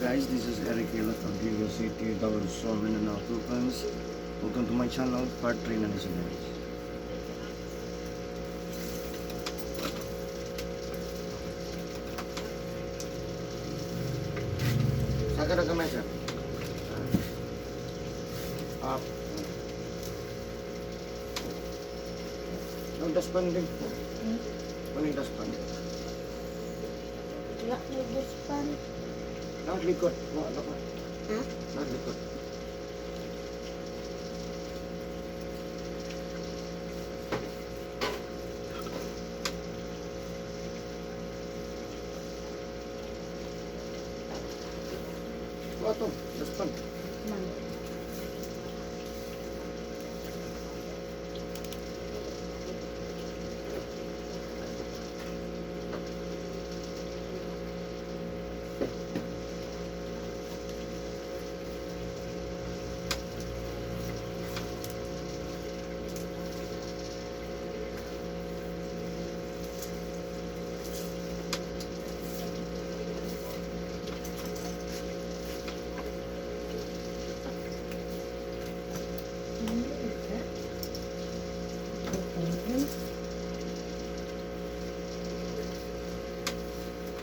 Guys, this is Eric Hilot of Gigo City, Davao, Mindanao, Philippines. Welcome to my channel, part 3 na ni siya, guys. Saka na kamay, sir. Up. Ang daspan din. Ano yung daspan? Wala na daspan. Naglikot. Wala ka. Ha? Naglikot. Wala to. Daspan. Lang.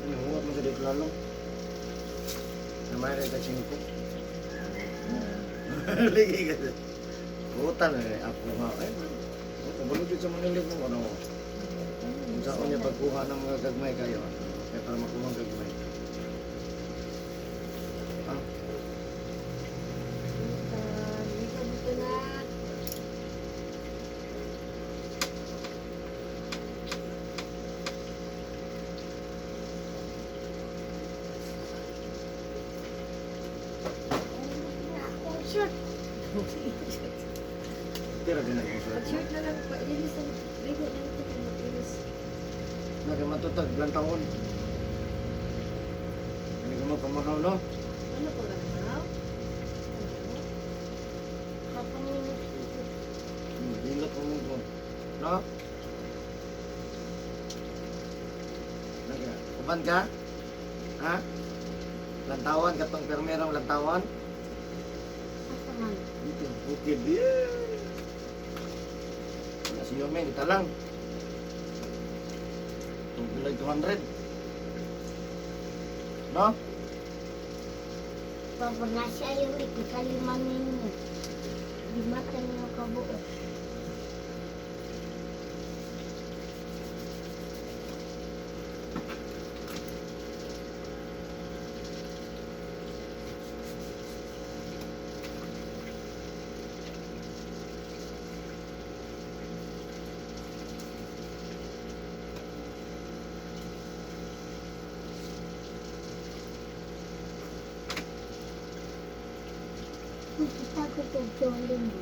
Ano, huwag mo sa dito lalong. Namay rin ka singko. Ligi ka. Butan eh. Ako nga. Ay, kabalo dito sa Manila mo. Ano? Kung saan niya pagkuha ng mga gagmay kayo. Kaya para makuha ang gagmay. Ah, Dito na. Akong shirt. Tira din ako sa Pag-shirt na lang, pailis ang ligo na ito kung mag-ilis. Nagamatutag, ilang taon. Hindi ka magpamahaw, no? Ano po ka naman? Ano? Kapanginit. Hilot mo mo. No? Naga, uban ka? Ha? Lantawan, katong permerong lantawan? Asa man? Dito, bukid. Yeah. Wala si Yomen, ita lang. Tungkulay 200. No? Papa na siya yung ikalima ninyo. Lima tayo kabuo. Nakita ko ito jolly mo.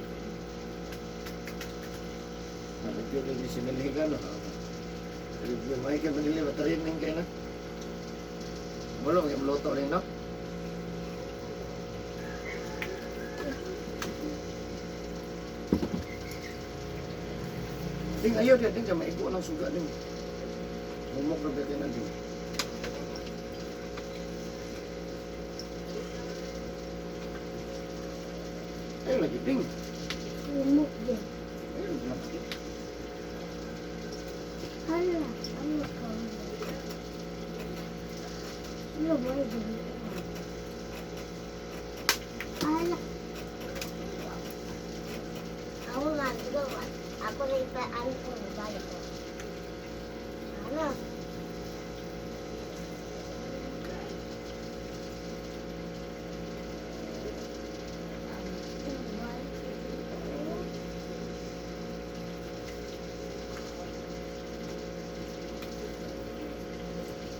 Nabigyo lagi si Meliga, no? Review, Michael Manila, baterya na kayo na. Wala, may mluto rin, no? Ding, ayaw diya, ding, kaya maigo ng suga, ding. Humok na ba na, ding. Ayaw lagi, ding. Lumok din. Ayaw lagi. Hala, ano ka? Ano ba yun? Hala. Ako nga, di ba? Ako na ipa-ano ko, balik ko. Ano?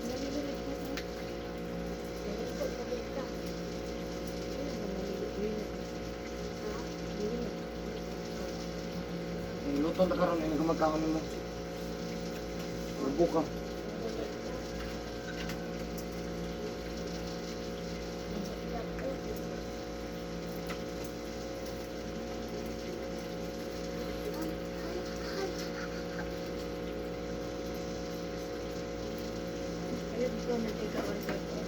Naligo na dito. Ha? Luto na karon ini gumagkaon mo. Rubo ka. Ayun ko, nagkikaon sa ito.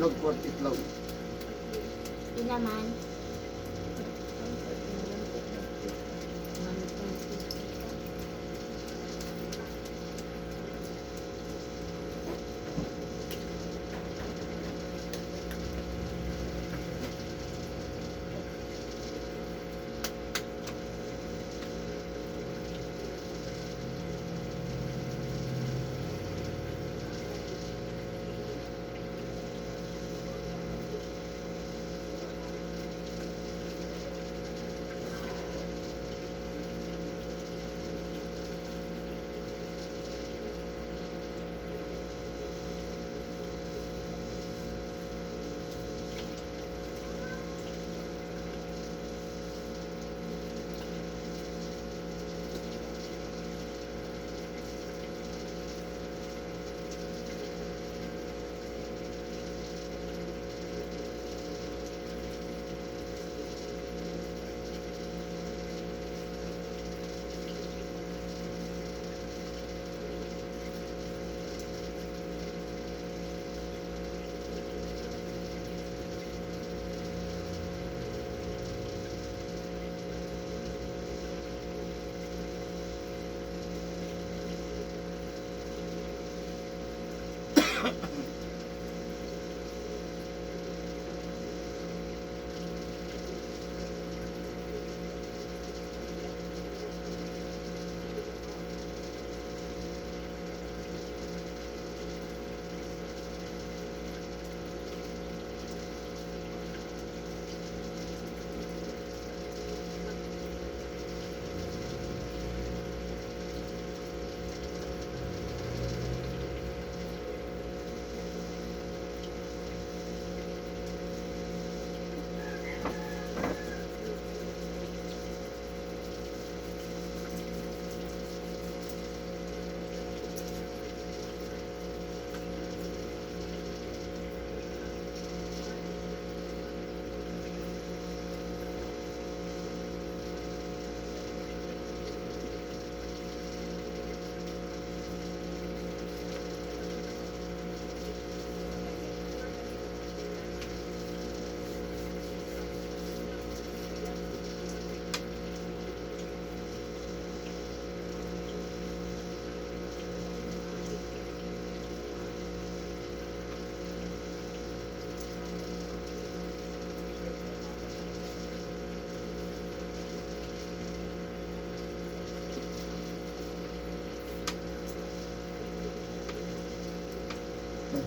Itlog, port itlog. Pila man.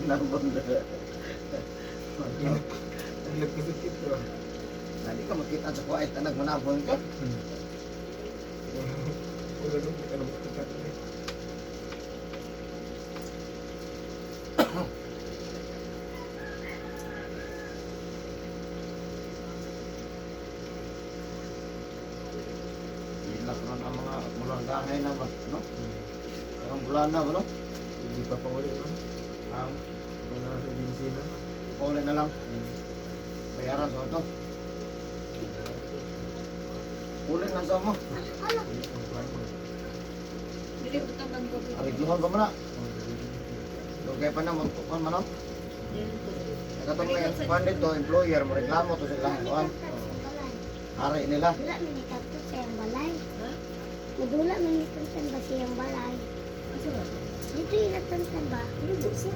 Nabon na. Nagkasakit ko. Hindi ka makita sa kuwait na nagmanabon ka. Wala nung ano makita ko eh. Hilak ron ang mga mulang dangay na ba, no? Parang bulan na ba, no? Hindi pa pa uli, no? Ang Wala sa agency na. pauli na lang. Bayaran sa ito. Uli na sa mo. Dili butang ang kopi. Arigluhan pa mo na. Lugay pa na, magtukan man, no? Katong may kuan dito, employer, mo reklamo to sila. Kuan, hari nila. Dula man ni kadto sa iyang balay. Ha? Madula man ni tantan ba sa iyang balay. Asa ba? Dito ila tantan ba? Ano sa?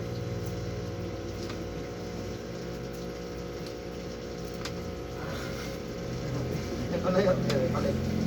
Ito na yun, eh, palit.